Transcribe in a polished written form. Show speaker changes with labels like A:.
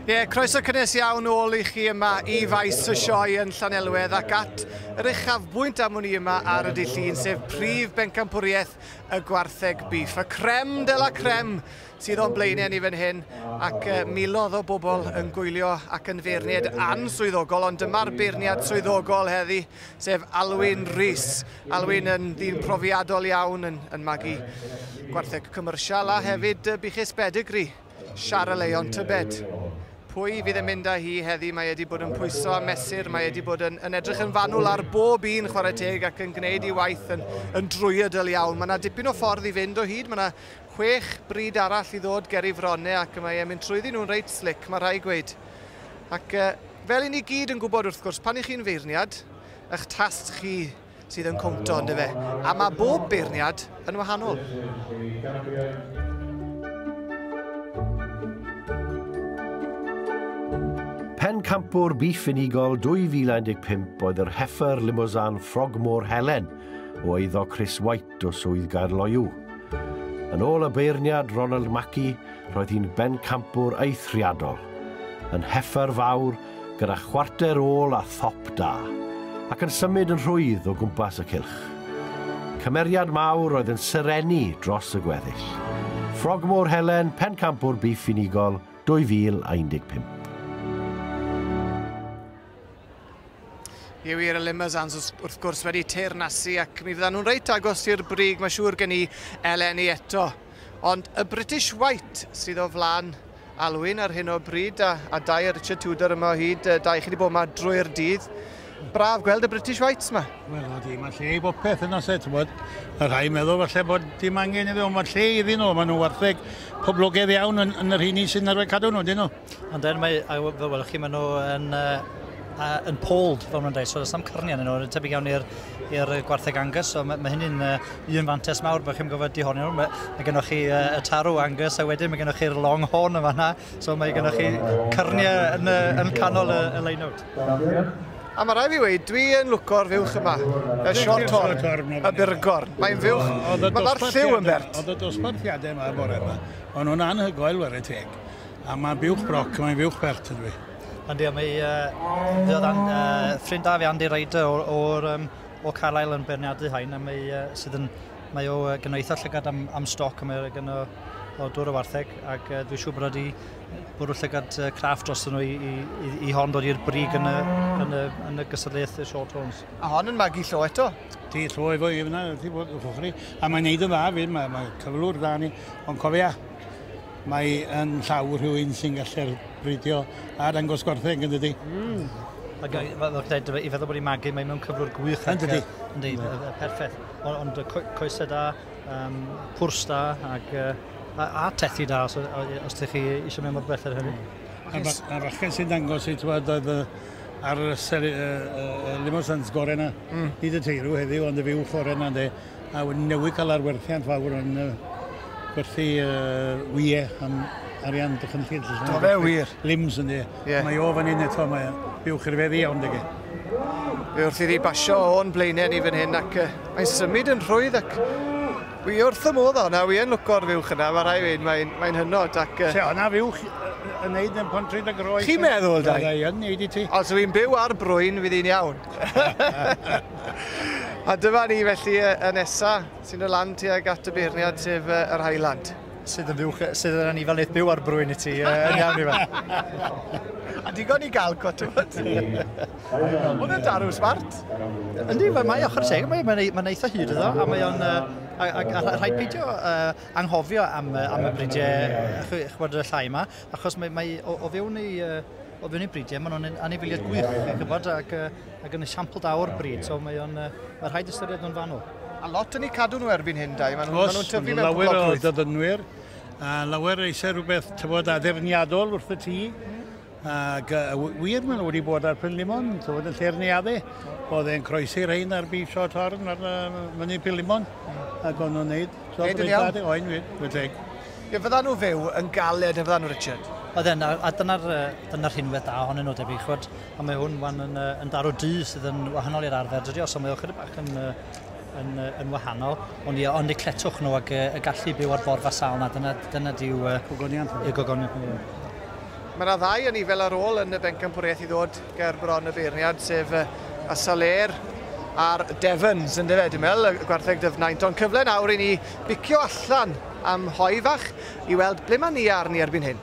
A: Ie, yeah, croeso cynnes iawn ôl i chi yma i faes y sioe yn Llanelwedd ac at yr uchafbwynt am wn i yma ar y dydd Llun, sef prif bencampwriaeth y gwartheg biff. Y crème de la crème sydd o'n blaenau ni fan hyn, ac miloedd o bobl yn gwylio ac yn feirniad answyddogol, ond dyma'r beirniad swyddogol heddi, sef Alwyn Rhys. Alwyn yn ddyn profiadol iawn yn magu gwartheg commercial a hefyd buches pedigree, Charolais ond tybed. Pwy fydd yn mynd â hi heddi? Mae wedi bod yn pwyso a mesur, mae wedi bod yn edrych yn fanwl ar bob un chwarae teg ac yn gwneud ei waith yn drwyadl iawn. Mae yna dipyn o ffordd i fynd o hyd, mae yna 6 bryd arall i ddod ger ei fronnau ac mae e'n mynd trwyddi nhw'n reit slick, mae rhaid gweud. Ac fel i ni gyd yn gwybod wrth gwrs, pan i chi'n feirniad, eich tast chi sydd yn cownto, yndyfe? A mae bob beirniad yn wahanol.
B: Pencampwr biff unigol 2015 oedd yr heffer Limousin Frogmore Helen o eiddo Chris White o Swydd Gaerloyw. Yn ôl y beirniad Ronald Mackie, roedd hi'n bencampwr eithriadol, yn heffer fawr gyda chwarter ôl a thop da, ac yn symud yn rhwydd o gwmpas y cylch. Cymeriad mawr oedd yn serennu dros y gweddill. Frogmore Helen, pencampwr biff unigol 2015.
A: Ie wir, y Limousins wrth gwrs wedi teyrnasu ac mi fyddan nhw'n reit agos i'r brig, mae siŵr gen i eleni eto. Ond y British White sydd o flaen Alwyn ar hyn o bryd a dau a Richard Tudor yma o hyd, dau chi wedi bod yma drwy'r dydd. Braf gweld y British Whites yma.
C: Wel, odi, mae lle i bopeth yno se, ti'n bod. Y rhai meddwl falle bod dim angen iddyn nhw, mae lle iddyn nhw, maen nhw wartheg poblogaidd iawn yn yr rheini sy'n arfer cadw nhw, dyn nhw.
D: Ond mae, fel welwch chi, maen nhw yn polled, fel maen nhw'n dweud, so does 'na'm cyrniau yn nhw, tebyg iawn i'r gwartheg Angus, so mae hynny'n un fantes mawr bod chi'n gofod dihornio nhw. Mae gennych chi y tarw Angus, a wedyn mae gennych chi'r Longhorn yma yna, so mae gennych chi cyrniau yn canol y line-out.
A: A mae rhaid fi weud, dwi yn lwco'r fuwch yma, y short horn, y burgorn. Mae'n fuwch, mae'r lliw yn bert.
C: Oedd y dosbarthiadau yma bore yma, o'n nhw'n anhygoel ware teg. A mae buwch broc, mae'n fuwch bert ydw i.
D: Yndi, mae ffrind da fi Andy Ryder o Carlisle yn beirniadu hain, a mae, sydd yn, mae o gynno eitha llygad am stoc, a mae gynno o dŵr o wartheg, ac dwi'n siŵr bod wedi bwrw llygad craff dros nhw i hon dod i'r brig yn y gystadleuaeth y short horns.
A: A hon yn magu llo eto?
C: Ti llo efo i fyna, ti bod wrth chi. A mae'n neud yn dda fyd, mae cyflwr dda ni, ond cofia, mae yn llaw rhywun sy'n gallu'r bridio a dangos gwartheg, yn dydi?
D: Ac i feddwl bod hi'n magu, mae mewn cyflwr gwych.
C: Yn dydi?
D: Yndi, perffaith. Ond coesau da, pwrs da, ac a tethi da, os ydych chi eisiau mynd mor bell ar hynny.
C: A fachgen sy'n dangos i, ti'n oedd ar y Limousins gorau yna, nid y teirw heddiw, ond y fuwch orau yna, ynddi. A newydd cael arwerthiant fawr yn gwerthu wyau am arian dychrynllyd.
A: Do fe wir?
C: Lims ynddi. Mae o fan hyn eto, mae buwch i'r feddi iawn, dygi.
A: Wrth iddi basio o'n blaenau ni fan hyn, ac mae'n symud yn rhwydd ac wi wrth y modd o'na, wi yn lwco'r fuwch yna, mae rhaid weud, mae'n hynod ac...
C: Se, o'na fuwch yn neud yn Pontrhyd y Groes.
A: Chi'n meddwl, Dai?
C: Dai yn neud i ti.
A: Os wy'n byw ar brwyn, fydd hi'n iawn. A dyma ni felly y nesa sy'n y lan tuag at y beirniad, sef yr Highland.
D: Sydd yn fuwch, sydd yn anifail wneud byw ar brwyn i ti, yn iawn i fe.
A: A digon i gael cot, ti'n bod? Oedd yn darw smart.
D: Yndi, mae ochr teg, mae'n eitha hyd iddo, a mae o'n... A rhaid peidio anghofio am y bridiau, chwbod, y llai yma, achos mae o fewn ei bridiau, maen nhw'n anifeiliaid gwych, chi'n gwybod, ac yn esiampl da o'r brid, so mae rhaid ystyried nhw'n fanwl.
A: A lot yn eu cadw nhw erbyn hyn, Dai, maen nhw'n tyfu mewn
C: poblogrwydd. Lawer o ddydynwyr, a lawer eisiau rhywbeth tywod addurniadol wrth y tŷ, ac wir maen nhw wedi bod ar Pumlumon, tywod yn lle'r neuaddau. Oedd e'n croesi rhain ar beef short horn ar mynydd Pumlumon, ac o'n nhw'n neud.
A: Neud yn iawn?
C: Oen, wir, teg.
A: Ie, fyddan nhw fyw yn galed yn fyddan nhw, Richard?
D: Oedden, a dyna'r rhinwedd da ohonyn nhw, debyg, chwbod. A mae hwn wan yn darw du sydd yn wahanol i'r arfer, dydy o, so mae o chydig bach yn yn, yn wahanol, ond ie, ond eu cletwch nhw ac y gallu byw ar borfa sal na, dyna diw
C: Gogoniant.
D: Y gogoniant. Ie.
A: Mae yna ddau anifail ar ôl yn y bencampwriaeth i ddod ger bron y beirniad, sef y Saler a'r Devons, yn dyfe, dwi'n meddwl, y gwartheg dyfnaint. Ond cyfle nawr i ni bicio allan am hoe fach i weld ble mae ni arni erbyn hyn.